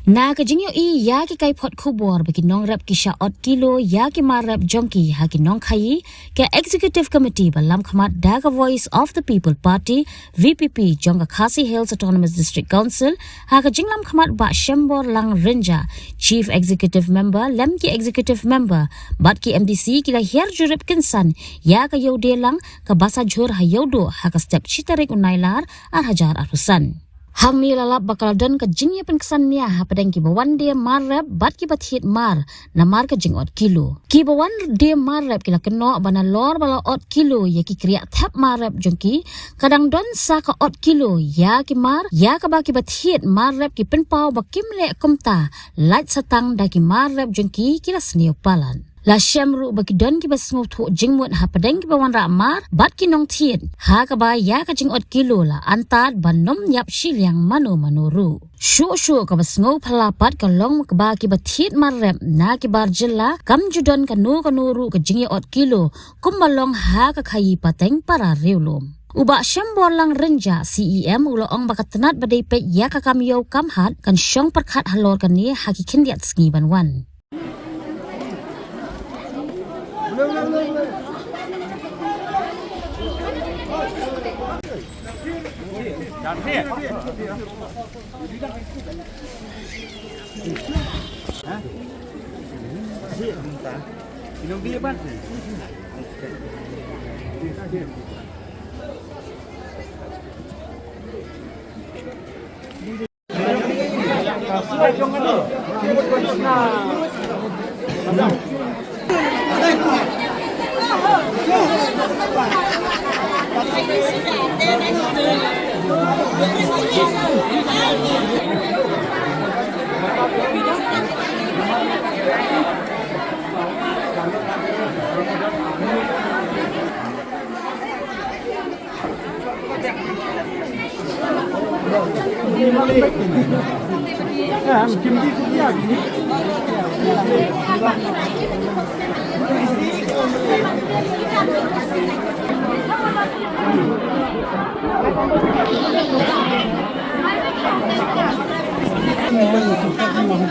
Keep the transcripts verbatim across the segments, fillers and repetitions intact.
Na ka jingïohi ïa ki kaiphod khubor ba ki nongrep ki shah ot kilo ïa ki mar rep jong ki ha ki nongkhaii, ka Executive Committee ba lamkhmat da ka Voice of the People Party, V P P, jong ka Khasi Hills Autonomous District Council, ha ka jinglamkhmat Bah Shemborlang Rynjah, Chief Executive Member, lem ki Executive Member bad ki M D C, ki la hiar jurip kynsan ïa ka Ïewdielang kaba sa jhur ha Ïewduh ha ka step shi tarik u Nailar ar hajar arphew san. Hangne la lap ba ka la don ka jingïapynksan nia hapdeng kiba wan die mar rep bad kiba thied mar namar ka jingot kilo. Kiba wan die mar rep ki la kynnoh ba nalor ba la ot kilo ïa ki kriah thep mar rep jong ki, ka dang don sa ka ot kilo ïa ki mar, ïa kaba kiba thied mar rep ki pynpaw ba kim leh kumta, lait satang da ki mar rep jong ki ki la sniew palat. La shem ruh ba ki don kiba sngewthuh jingmut hapdeng kiba wanrah mar bad ki nongthied, ha kaba ïa ka jingot kilo la antad ban ym ïap shiliang mano mano ruh. Shuh shuh kaba sngewphylla pat ka long kaba kiba thied mar rep na ki bar jylla kam ju don kano kano ruh ka jingïaot kilo kumba long ha ka khaii pateng para riewlum. U Bah Shemborlang Rynjah, C E M, u la ong ba ka tnat ba dei peit ïa ka kam ïew kam hat kan shong pyrkhat halor kane ha ki khyndiat sngi ban wan.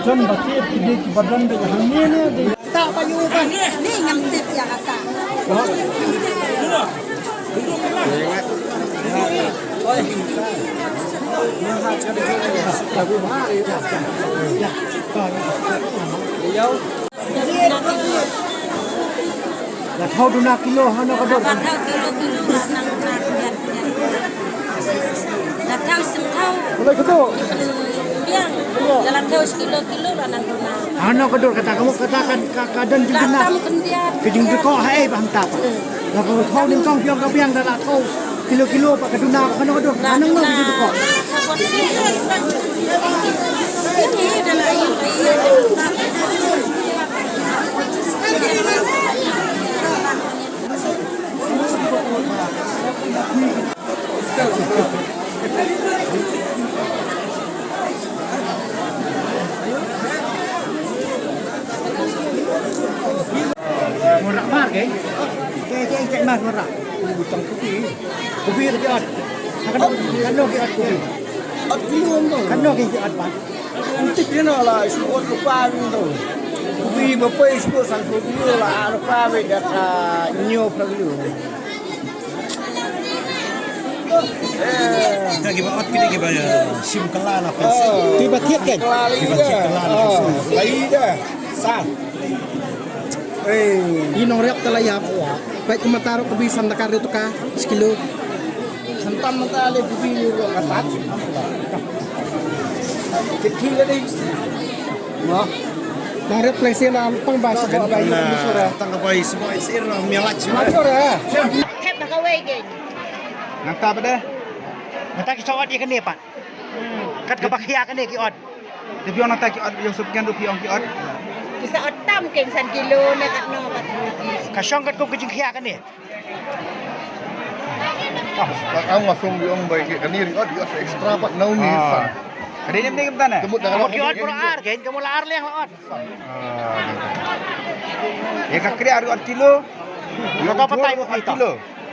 Jon ba ki, ki, ki badan de hangne ne de. Ta ba yu ba ni ngam tip ïa kata. La thaw duna kilo hano ka dor. La thaw kilo kilo la nang nang. La thaw sim thaw. Kilo kilo. Biang. La thaw kilo kilo la nang duna. Hano ka dor kata kamu kata kan ka, ka don jingduna. Ka jingduna ko hai bang ta. La ko thaw ning kong biang ka biang la thaw kilo kilo pa ka duna hano ka dor. Hano ka dor ko. Ngorah mar ke? Ke, ke, ke mar ngorah. Butang kopi. Kopi lagi ot. Kan, kan lo ke ot kopi. Ot kilo ndo. Kan lo ke ot pan. Antik dia no la, shu ot lupa ndo. Kopi bapa shu ot san kopi la, lupa be data nyo pra kilo. Kita kiba ot kita kiba, eh, sim kala la pes. Kiba thied kan? Kiba thied kala la pes. Lai da. San. Eh. I nongrep ta la ïap. Peit kumta ruh ka bi san taka riu taka sekilo. Santan mata le ka bi ni ruh ka tat. Kit kit le dei. Wah. Nongrep pleng sien la tang ba sien ba yu ni sura. Tang ka bai sien ba sien la mialat sien. Thep ba kawei ke. Nangta ba deh. Nangta ki sa ot ïa kane pat. Kat kaba khia kane ki ot. Te phi ong nangta ki ot ïa sop ngan ruh phi ong ki ot. Ki sa ot tam keng san kilo ne katno pat. Ka shong katkum ka jingkhia kane. Ka ong nga sum ïa ong bai ki kane ri ot ïa sa extra pat nau ni sa. Ka dei nem ne kumta ne. Ka mut ki ot pura ar keng ka mut la ar leng la ot. Ïa ka kriah ri ot kilo. Ïa ka patai ri ot kilo.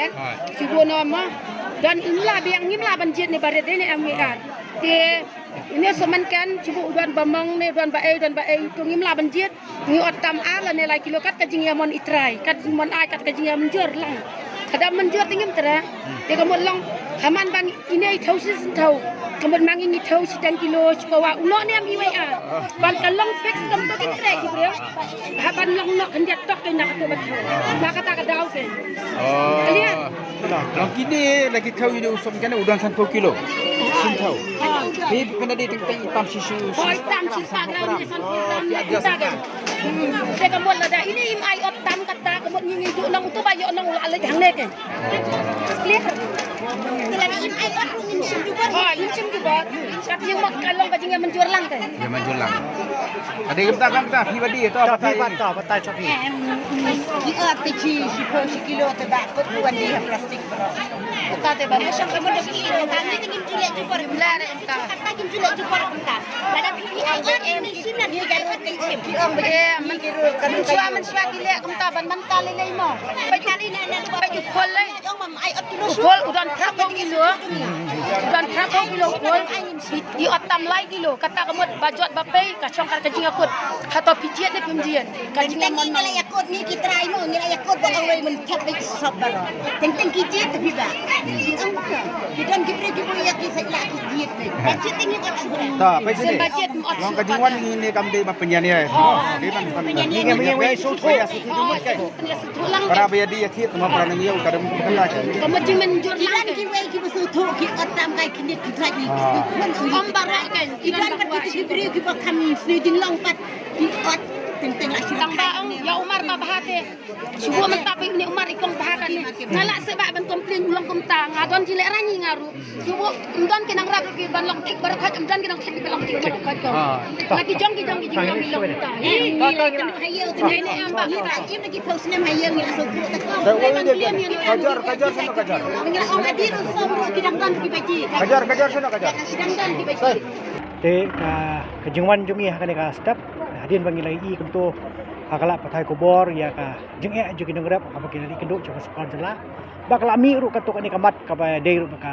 Ken. Hooid. Shu buh noh mo. Don ngim lah biang, ngim lah ban jied ne ba rit ne em ar. Te ine somen ken, shu buh u don ba mong ne, don ba ei, don ba ei, to ngim lah ban jied. Ngi ot tam ar lane lai kilo kat ka jingïamon i trai, kat jingmon ai, kat ka jingïamynjur lang. Ka da mynjur te ngim trai. Te ka mut long, ha man ba ngi ine i thew shi sien thew. Ka mut ma ngi ngi thew shi dang kilo, shi pawa u noh ne em iwei ar. Ban ka long fix kam to ki trai ki briew. Ha ban long noh khyndiat tok te na ka to ban thew. Na kata ka daw te. Oh. Clear? Long kine la ki thew ine u som kane u don san phew kilo. Sien thew. Hi pynda dei teng teng i tam shi shu. Oh, i tam shi sa gram ne san phew gram ne kita de. Hmm, te ka mut lada ine im ai ot tam kata ka mut ngi ngi ju nong tu ba ïoh nong la leit hangne ke. Clear? Te lada im ai ot ngin shim jubor. Oh, ngin shim jubor. Kat ïa mut ka long ka jingïamynjur lang te. Ïamynjur lang. Ade kumta kumta phi ba dei to. To phi batai. Ba to batai to phi. Em, ki ot te shi shi phew shi kilo te ba kut wan di ha plastik. Kata te ba. Shong ka mut da shi kilo ta ngi te ngin ju leh jubor. Ngim lah re kumta. Kata ngin ju leh jubor kumta. Lada phi phi ai ot ngin shim na ki garuk ki shim. Ki ong ba ki garuk kan. Mynshuwa mynshuwa ki leh kumta ban mynta lei lei mo. Ba ju lei lei na ba ju khol lei. Ong mam ai ot kilo. Khol u don phra phew kilo. U don phra phew kilo khol. I ot tam lai kilo, kata ka mut ba jot ba pei, ka shong ka jingïakut. Hato phi jied ne phim jied. Ka jingïamon. Ngi la ïakut ngi ki trai mo, ngi la ïakut ba ong wei men chat ba sop baroh. Teng teng ki jied te phi ba. Ki ong ba. Ki don ki briew ki bun ïa ki sa ïa ki jied ne. Ba jied te ngi ot shuh. Ta, pei sini. Ba jied ot shuh. Long ka jingwan ngi ne kam dei ba pynïaid ïa. Dei ban pynïaid. Ngi ngi ngi shu shu. Para ba ïa dei ïa thied, tang ba para nang ïa u ka dam ka la. Ka mut jingmynjur lang. Ki wan kiwei kiba sngewthuh ki ot tam kai khyndiat ki trai ki. Ym baroh kan. Ki don pat ki briew kiba kham sniew jinglong pat ki ot teng teng la shi. Tang ba ong ïa u mar ba bha te. Shu buh mynta phi une u mar i kong bha kane. Nga lah seh ba ban complain u long kumta. Nga don jinglehraiñ nga ruh. Shu buh, ym don ki nongrep ruh ki ban long thik baroh khoit, ym don ki nongthik ki ban long thik baroh khoit ko. Ah. Nga ki jong ki jong ki jong ki long ta. Ih, ngi la kynduh ha ïew te ngi ne em ba ngi la im ki phew snem ha ïew ngi la sngewthuh te ko. Kajar, kajar shano kajar? Ngi la ong adi ruh som ruh ki dang don ki baji. Kajar, kajar shano kajar? Ki dang don ki baji. Te ka, ka jingwan jong ngi ha kane ka step hadien ba ngi la ïohi kumto ha ka lad pathai khubor ïa ka jingeh jong ki nongrep kaba ki la leit kynduh sha ka sorkar jylla ba ka la mih ruh katto katne ka mat kaba dei ruh ba ka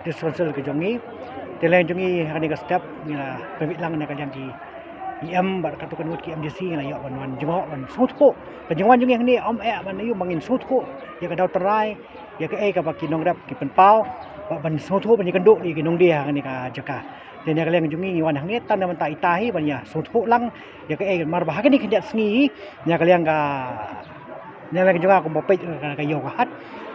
District Council ka jong ngi. Te leng jong ngi ha kane ka step ngi la pynbit lang na ka liang ki E M bad katto katne ngut ki M D C ngi la ïoh ban wan jngoh ban sngewthuh. Ka jingwan jong ngi hangne ym eh ban ïoh ba ngin sngewthuh ïa ka daw trai ïa kaei kaba ki nongrep ki pynpaw bad ban sngewthuh ban ïakynduh ïa ki nongdie ha kane ka jaka. Te na ka liang jong ngi ngi wan hangne tang na bynta ita hi ban ïa sngewthuh lang ïa kaei mar ba ha kane khyndiat sngi na ka liang ka, na ka liang jong nga kum ba peit ka, ka ïew ka hat.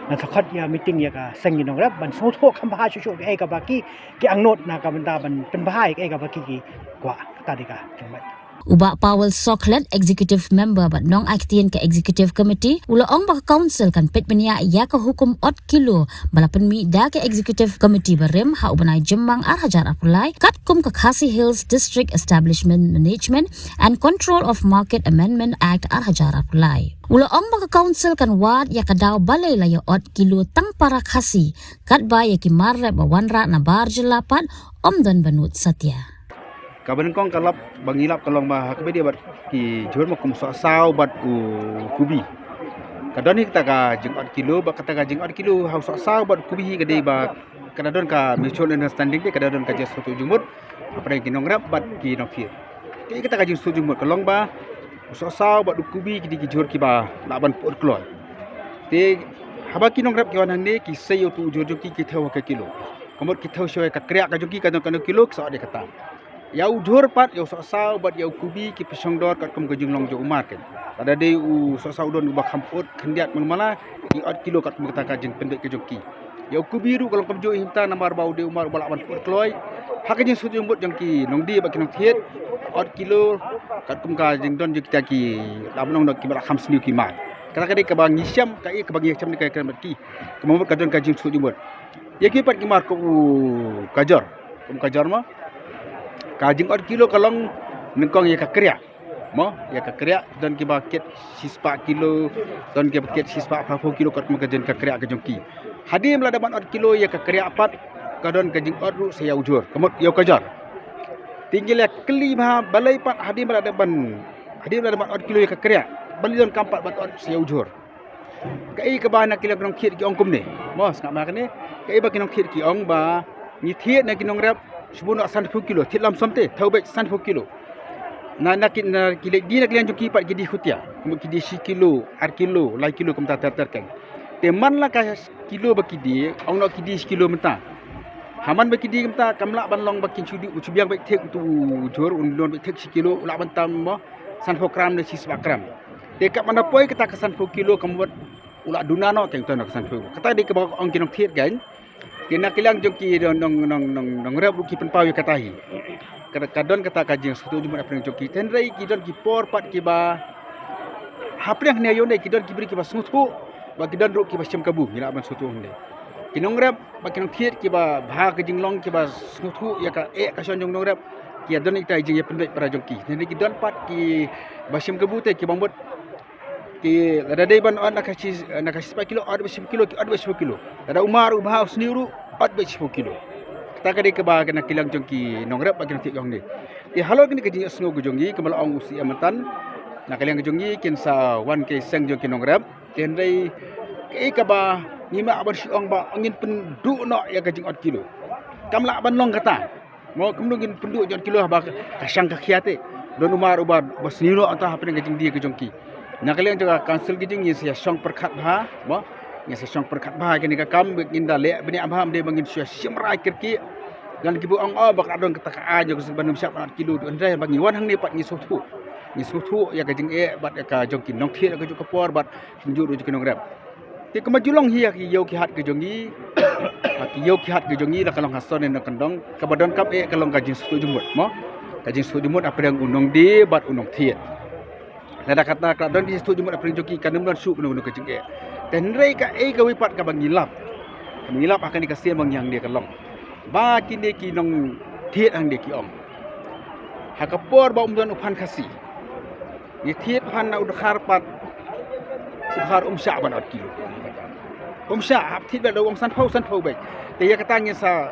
Ngan sa khot ïa meeting ïa ka seng ki nongrep ban sngewthuh kham bha shuh shuh kaei kaba ki, ki angnud na ka bynta ban pynbha ïa kaei kaba ki, ki kwah. Kata dei ka jingmut. U Bah Powell Sokhlet, Executive Member bad nongai ktien ka Executive Committee, u la ong ba ka Council kan peit bniah ïa ka hukum ot kilo ba la pynmih da ka Executive Committee barim ha u bnai Jymmang ar hajar arphew lai, katkum ka Khasi Hills District Establishment Management and Control of Market Amendment Act ar hajar arphew lai. U la ong ba ka Council kan wad ïa ka daw balei la ïa ot kilo tang para Khasi, katba ïa ki mar rep ba wanrah na bar jylla pat ym don ba nud satia. Kaba nyngkong ka lap ba ngi lap ka long ba ha kaba ïadei bad ki jhur ma kum u sohsaw bad u kubi. Ka don hi kata ka jingot kilo, bad kata ka jingot kilo ha u sohsaw bad u kubi hi ka dei ba ka da don ka mutual understanding, te ka da don ka jingsngewthuh jingmut hapdeng ki nongrep bad ki nongkit. Te kata ka jingsngewthuh jingmut ka long ba u sohsaw bad u kubi ki dei ki jhur kiba lah ban put kloi. Te haba ki nongrep ki wan hangne ki sei ïa utu u jhur jong ki, ki thew ha ka kilo. Ka mut ki thew shuwa ka kriah ka jong ki, ka jong ka kilo ki sa ot ïa kata. Ïa u jhur pat, ïa u sohsaw bad ïa u kubi ki pynshong dor katkum ka jinglong jong u mar kein. Lada dei u sohsaw u don uba kham pyut khyndiat man mala, ki ot kilo katkum kata ka jingpynbeit ka jong ki. Ïa u kubi ruh ka long kumjuh hi mynta namar ba u dei u mar uba lah ban pyut kloi. Ha ka jingsngewthuh jingmut jong ki nongdie bad ki nongthied, ot kilo katkum ka jingdon jong kita ki, lah ban ong da kiba lah kham sniew ki mar. Kata ka dei kaba ngi shem, kaei kaba ngi shem ne ka kren bad ki. Ka mut ka don ka jingsngewthuh jingmut. Ïa ki pat ki mar kum u kajor. Kum u kajor mo. Ka jingot kilo ka long nyngkong ïa ka kriah. Mo, ïa ka kriah, don kiba kit shispah kilo, don kiba kit shispah phraphew kilo katkum ka jin ka kriah ka jong ki. Hadien ba la dep ban ot kilo ïa ka kriah pat, ka don ka jingot ruh sa ïa u jhur. Ka mut ïa u kajor. Te ngi la kylli bha balei pat hadien ba la dep ban, hadien ba la dep ban ot kilo ïa ka kriah, balei donkam pat ban ot sa ïa u jhur. Kaei kaba na ki liang ki nongthied ki ong kumne. Mo, sngap ma kane. Kaei ba ki nongthied ki ong ba ngi thied na ki nongrep, shu bun noh sanphew kilo, thied lam som te, thaw beit sanphew kilo. Na, na ki, na ki leit die na ki liang jong ki pat ki die khutia. Kumba ki die shi kilo, ar kilo, lai kilo kumta ter ter kein. Te man la ka kilo ba ki die, ong noh ki die shi kilo mynta. Ha man ba ki die mynta, kam lah ban long ba kin shu die, u shu biang beit thik utu u jhur, un don beit thik shi kilo, u lah ban tam mo, sanphew gram ne shispah gram. Te katba na poi kata ka sanphew kilo ka mut u la duna noh kein uta na ka sanphew. Kata dei kaba ong ki nongthied kein. Te na ki liang jong ki nong, nong, nong, nong, nongrep ruh ki pynpaw ïa kata hi. Ka, ka don kata ka jingsngewthuh jingmut hapdeng jong ki. Te hynrei ki don ki por pat kiba hapdeng hangne ïoh ne ki don ki briew kiba sngewthuh, ba ki don ruh kiba shim kabu, ngi lah ban sngewthuh hangne. Ki nongrep bad ki nongthied kiba bha ka jinglong kiba sngewthuh ïa ka eh ka shon jong nongrep, ki don ita i jingïapynbeit para jong ki. Te hynrei ki don pat kiba shim kabu te kiba mut ki lada dei ban ot na ka shi, na ka shispah kilo, ot beit shiphew kilo, ki ot beit shiphew kilo. Lada u mar u bha u sniew ruh, ot beit shiphew kilo. Kata ka dei kaba na ki liang jong ki nongrep bad ki nongthied jong ngi. Te halor kane ka jingsngew ka jong ngi, kaba la ong u C M mynta, na ka liang ka jong ngi kin sa wan ki seng jong ki nongrep. Te hynrei kaei kaba ngim lah ban shu ong ba ngin pynduh noh ïa ka jingot kilo. Kam lah ban long kata. Mo, kumno ngin pynduh jot kilo haba ka shang ka khia te. Don u mar uba, uba sniew noh ata hapdeng ka jingdie ka jong ki. Na ka liang jong ka council ka jong ngi ngin sa shong pyrkhat bha, mo. Ngin sa shong pyrkhat bha kane ka kam, ngin da leh bniah bha, ym dei ba ngin shu shim rai kyrkieh. Don kiba ong, oh, ba ka don kata ka aiñ jong ka seng ban ym shah ban ot kilo, hynrei ba ngi wan hangne pat ngi sngewthuh. Ngi sngewthuh ïa ka jingeh bad ïa ka jong ki nongthied ïa ka jong ka por bad kumjuh ruh jong ki nongrep. Te kumba ju long hi ïa ki ïew ki hat ki jong ngi. Ha ki ïew ki hat ki jong ngi la ka long ha sor ne na kyndong. Kaba donkam eh ka long ka jingsngewthuh jingmut mo. Ka jingsngewthuh jingmut hapdeng u nongdie bad u nongthied. Lada kata ka don ka jingsngewthuh jingmut hapdeng jong ki kan ym don shuh kano kano ka jingeh. Te hynrei kaei kawei pat kaba ngi lap. Kaba ngi lap ha kane ka sien ba ngi hangne ka long ba kine ki nongthied hangne ki ong ha ka por ba um don u phan Khasi. Ngi thied phan na u dkhar pat. U dkhar um shah ban ot kilo. Um shah, hap thied bad u ong sanphew, sanphew beit. Te ïa kata ngin sa,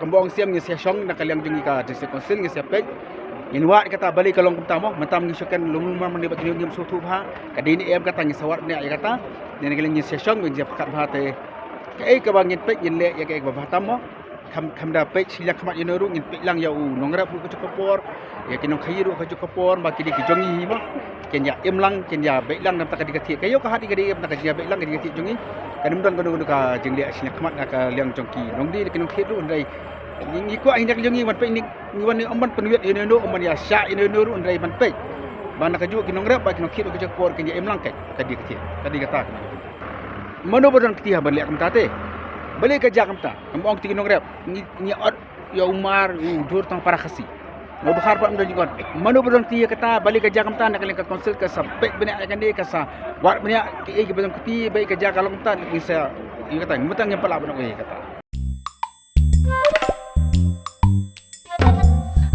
kumba ong C M ngin sa shong na ka liang jong ngi ka district council ngin sa peit. Ngin wad kata balei ka long kumta mo, mynta ngin shu kren lum lum ma mynne ba kine ngim sngewthuh bha. Ka dei ne em kata ngin sa wad bniah ïa kata. Ngin ka liang ngin sa shong ngin sa pyrkhat bha te. Kaei kaba ngin peit ngin leh ïa kaei kaba bha tam mo. Kham, kham da peit shiliang khmat ïa no ruh, ngin peit lang ïa u nongrep ruh ka jong ka por, ïa ki nongkhaïi ruh ka jong ka por, ba ki dei ki jong ngi hi mo. Kin ïa im lang, kin ïa beit lang, namar ka dei ka thied. Ka ïew ka hat ka dei, namar ka jingïa beit lang, ka dei ka thied jong ngi. Kan ym don kano kano ka jingleh shiliang khmat na ka liang jong ki nongdie, ki nongthied ruh, hynrei ngi, ngi kwah hi na ka jong ngi ban peit, ngi wan ne ym ban pynwit ïa no, ym ban ïa shah ïa no ruh, hynrei ban peit. Ba na kajuh ki nongrep, ba ki nongthied ruh ka jong ka por, kin ïa im lang ka, ka dei ka thied, ka dei kata ka. Mano ba don kti ha ban leh kumta te? Balei ka jia kumta? Kam ong kti ki nongrep. Ngi, ngi ot ïa u mar u jhur tang para Khasi. Nga u dkhar pat ym don jingkot. Mano ba don kti ïa kata? Balei ka jia kumta? Na ka liang ka council ka sa peit bniah ïa kane, ka sa wad bniah kiei kiba don kti, balei ka jia ka long kumta, ngi sa ïa kata. Mynta ngim pat lah ban ong ïa kata.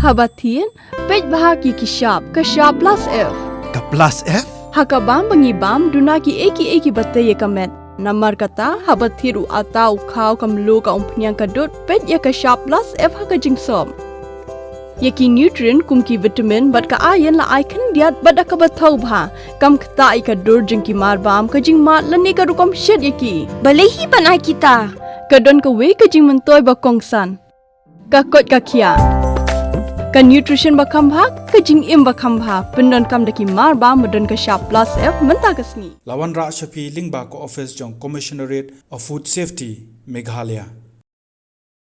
Haba thied, peit bha ki ki shap, ka shap plus F. Ka plus F? Ha ka bam ba ngi bam, duna kiei kiei kiba tei ïa ka met. Namar kata, haba thied u atta u khaw ka mluh ka umphniang ka dud, peit ïa ka shap plus F ha ka jingsop. Ïa ki nutrient kum ki vitamin bad ka iron la ai khyndiat bad da kaba thaw bha. Kam ktah ïa ka dur jong ki mar bam, ka jingmad lane ka rukom shet ïa ki. Balei hi ban ai kita? Ka don kawei ka jingmyntoi ba kongsan. Ka koit ka khiah. Ka nutrition ba kham bha, ka jingim ba kham bha. Pyndonkam da ki mar bam ba don ka shap plus F mynta ka sngi. La wanrah sha phi lyngba ka office jong Commissionerate of Food Safety, Meghalaya.